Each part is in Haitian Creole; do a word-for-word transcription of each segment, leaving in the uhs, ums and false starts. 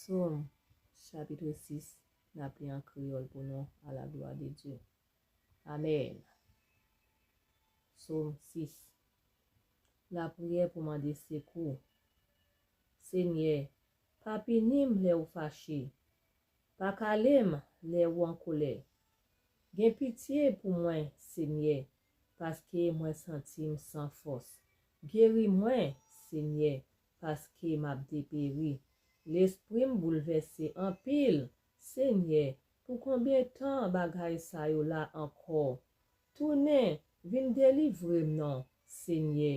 Sòm, chapit sis, n ap li an kreyòl pou nou, à la gloire de Dieu. Amèn. Sòm sis. Lapriyè pou mande sekou. Senyè, pa pini m lè w fache. Pa kale m lè w an kolè. Gen pitye pou mwen, Senyè, paske mwen santi m san fòs. Geri mwen, Senyè, paske m ap deperi. Lespri m boulvèse anpil. Senyè, pou konbyen tan bagay sa yo la ankò? Tounen, vin delivre m non, Senyè,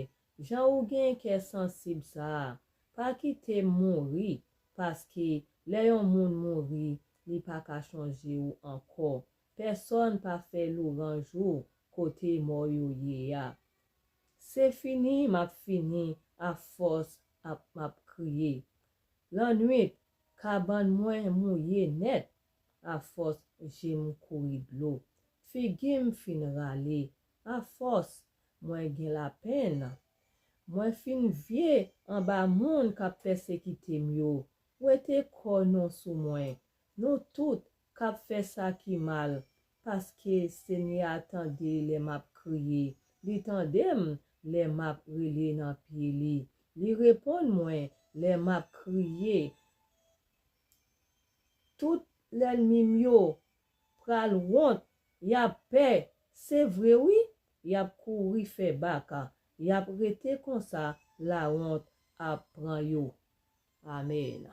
jan ou gen kè sansib sa a. Pa kite m mouri, paske lè yon moun mouri, li pa ka chonje w ankò. Pèsòn pa fè lwanj ou kote mò yo ye a. Se fini m ap fini afòs ap m ap kriye. Lannwit, kabann mwen mouye nèt, afòs je m kouri dlo. Figi m fin rale, afòs mwen gen lapenn. Mwen fin vye anba moun k ap pèsekite m yo. Wete kò nou sou mwen, nou tout k ap fè sa ki mal, paske Senyè a tande lè m ap kriye. Li tande m lè m ap rele nan pye li. Li reponn mwen lè m ap kriye. Tout lènmi m yo pral wont, y ap pè. Se vre, wi, y ap kouri fè bak, y ap rete konsa, lawont ap pran yo. Amèn.